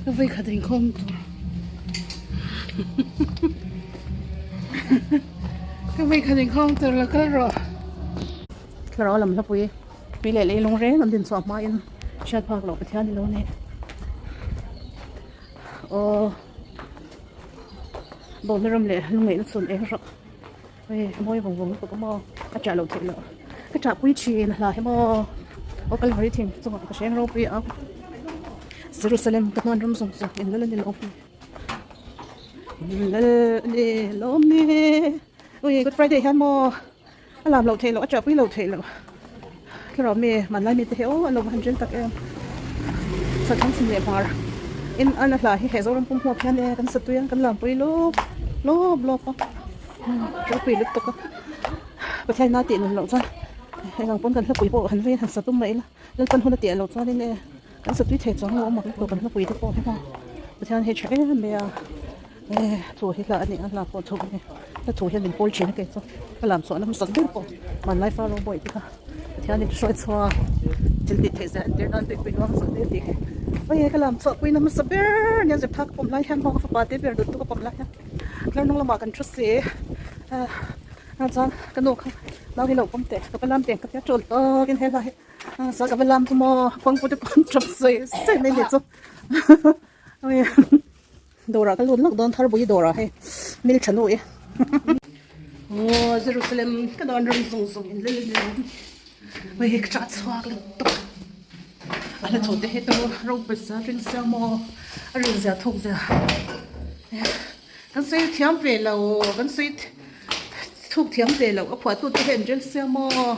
Ka vei khat inkhawm tur ka vei khat inkhawm tur lo kal rawh. Thlarau lam hlapui tui leh leilung reng an din chhuah hmain hriat phak loh Pathian i lo nei. Aw bawlhna ram leh lungngaihna chhun eng rawh. Hei a mawi vawng vawng lutuk a maw a chah loh theih loh ka chah pui thin a hla hi maw aw Kalvari thing chungah ka hreng ropui a Jerusalem ka hnuan ram zawng zawng in lal a ni lawm in lal a ni lawm ni ui Good Friday hian maw a lam loh theih loh a chah pui loh theih loh thlarau mi hmanlai mite hi aw a lo va han ṭin tak em Sathlang chhim leh hmar in an a hla hi he Zoram pum hmuak hian e kan satui a kan lampui lawp lawp lawp a. Ropui lutuk a Pathian ina tih nun loh chuan eng ang pawn kan hlapui pawh han vei han sa tum mai ila Lalpan hun a tih loh chuanin e kan sa tui thei chuang lo a mak lutuk kan hlapui te pawh hi maw Pathian hi tha em mai a e thu hi hla a ni a hla pawh thu hi hla thu hian min pawl thin a kei chu ka lam chhuahna hmasak ber pawh hmanlai fa rawng bawih te kha Pathian in hruai chhuak thil tih theih zia entir nan tuipui luang zawh te tih hi oi ka lam chhuah puina hmasa ber nia zep thak ka pawm lai hian maw ka fapa te ber duh tu ka pawm lai hian. Tlar hnung lamah kan thu si a chuan ka nu kha nau hi lo pawm teh ka va lam teh ka tia tul tawkin he hla hi saw ka va lam chu maw kawngpui te pawh an tap sawi sawi mai ni chu dawrah ka lut lawk dawn thar bui dawrah hei mil tha nu i aw Jerusalem ka dawn ram zawng zawng in lel lel hei ka chah chhuak lutuk. A hla chho te hi chu ropui sa rin sia maw a rin zia thuk zia kan sawi thiam ve lo kan sawi thuk thiam ve lo a phuahtu te hian an rel sia maw.